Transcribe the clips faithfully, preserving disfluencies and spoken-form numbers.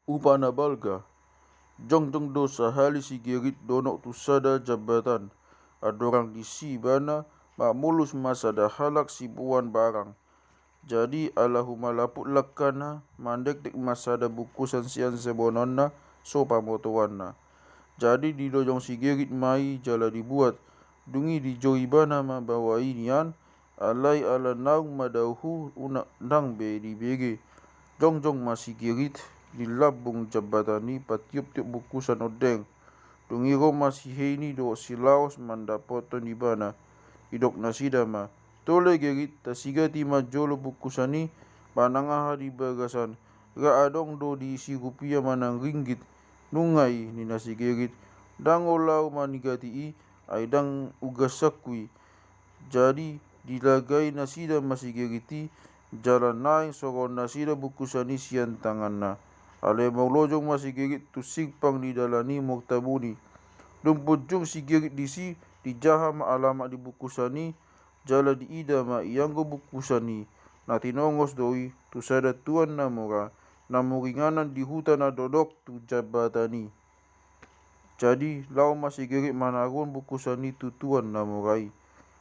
upa na balga. Jongjong do sahali si Gerit donok tu sada jambatan. Andorang disi ibana mamolus ma sada halak siboan barang. Jadi ala humalaput langkana, mandekdek ma sada bungkusan sian siboanonna, so pamotoanna. Jadi dilojong si Gerit ma i jala dibuat. Dung i dijou ibana ma baoa i nian, alai ala naung madaohu unang ndang be dibege. Jongjong ma si Gerit, di lambung jambatan i patioptiop bungkusan ondeng. Dung i ro ma si Heini dohot si Laos mandapothon ibana. Didok nasida ma, tole Gerit, tasigati ma jolo bungkusan i, manang aha di bagasan, nga adong do diisi rupia manang ringgit. Nunga i, ninna si Gerit, ndang olo ahu manigati i, ai ndang ugasanku i. Jadi dilagai nasida ma si Gerit i, jala naeng sogaon nasida bungkusan i sian tanganna. Alai maulojong ma si Gerit tu simpang ni dalan i Mortabuni. Dung punjung si Gerit disi, dijaha ma alamat ni bungkusan i, jala diida ma ianggo bungkusan i. Na tinongos do i tu sada tuan na mora, na maringanan di huta na dodok tu jambatan i. Jadi laho ma si Gerit manaruhon bungkusan i tu tuan na mora i.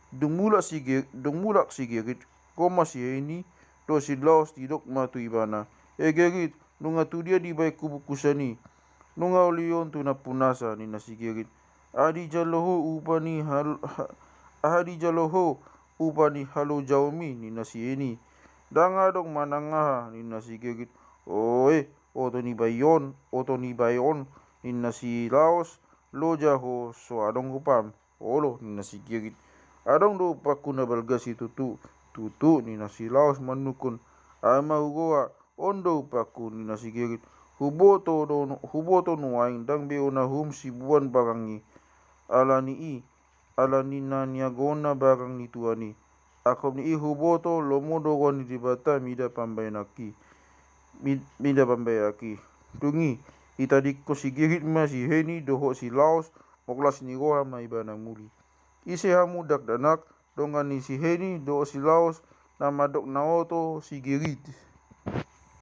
Dung mulak si Ge-, dung mulak si Gerit, ro ma si Heini dohot si Laos, didok ma tu ibana, e Gerit, nunga tu dia dibaenku bungkusan i? Nunga uli on tu Nampunasa, ninna si Gerit. Aha dijalo ho upa ni hal-, ha-, aha dijalo ho upa ni halojaonmi, ninna si Heini. Ndang adong manang aha, ninna si Gerit. Oe, oto ni bae on, oto ni bae on, ninna si Laos, loja ho, so adong upam. Olo, ninna si Gerit. Adong do upangku na balga situtu. Tutu, ninna si Laos manungkun. Ai ma huroha, on do upangku, ninna si Gerit. Huboto do, huboto nuaeng ndang be unahum siboan barang i. Ala ni i, ala ni na niagoonna barang ni tuan i. Angkup ni i huboto lomo do roha ni Debata mida pambahenanki. Mid-, mida pambahenanki. Dung i, ditadingkon si Gerit ma si Heini dohot si Laos, maulas ni roha ma ibana muli. Ise hamu dakdanak, dongan ni si Heini dohot si Laos, na mandok na oto si Gerit?